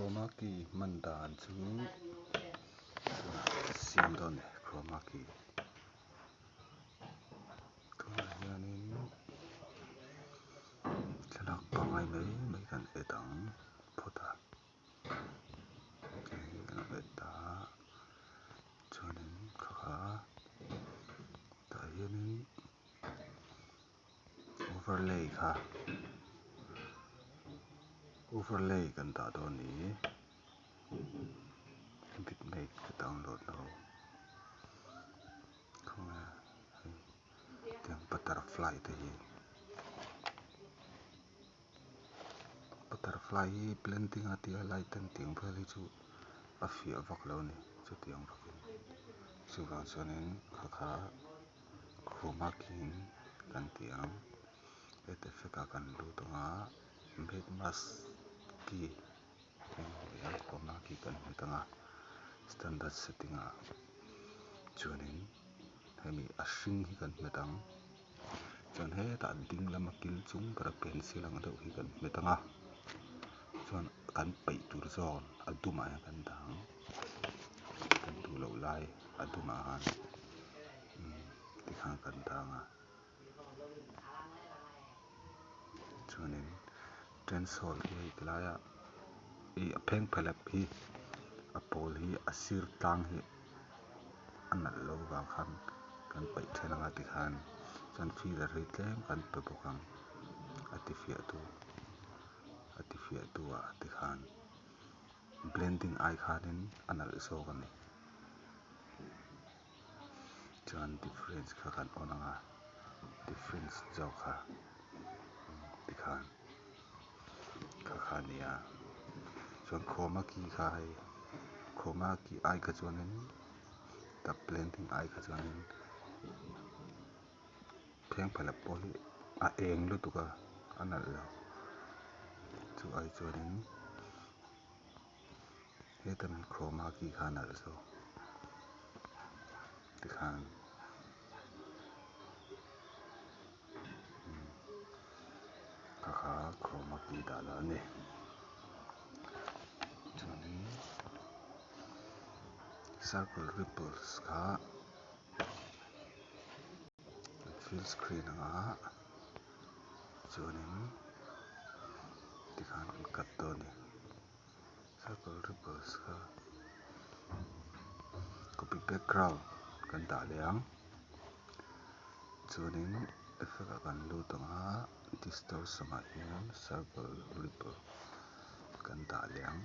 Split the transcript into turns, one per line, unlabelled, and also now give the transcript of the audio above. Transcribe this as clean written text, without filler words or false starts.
Chroma key hman dan chu tunah siam dawn a ni chroma key tunah hianin thlalak pangngai mai mai kan et ang phawt a hei kan et a chuanin kha kha tah hianin overlay kha overlay kan dah dawn a ni bitmate ka download lo khawnge hei tiang butterfly te hi butterfly hi blending a tia light an tih ang vel hi chu a fiah vak lo a ni chutiang vakin chuvang chuanin kha kha chroma key in kan ti ang add effect ah kan lut ang a made mask key chroma key kan hmet ang a standard setting ah chuanin hemi a hring hi kan hmet ang chuan hetah ding lama kil chung bera pencil ang deuh hi kan hmet ang a chuan kan peih tur zawn a dumah hian kan dah ang kan duh loh lai a dumah khan tikhan kan dah ang a chuanin tensol hi hei tilaiah ih a phengphehlep hi a pawl hi a sir tlang hi a nalh loh avang khan kan peih then anga tikhan chuan feather hi tlem kan pe bawk ang a ti fiah tu a ti fiah tu ah tikhan blending ai khanin a nalh zawk a ni chuan difference kha kan on ang a difference zawk kha tikhan kha kha a ni a chuan chroma key kha hei chroma key ai kha chuanin the blending ai kha chuanin phengphehlep pawh hi a eng lutuk a a nalh lo chu ai chuanin heta mi chroma key kha a nalh zawk tikhan kha kha chroma key dah lah a ni chuanin circle ripples kha fill screen anga chuanin tikhan kan cut dawn a ni circle ripples kha copy background kan dah leh ang chuanin effect ah kan lut ang a distortion ah hian circle ripple kan dah leh ang.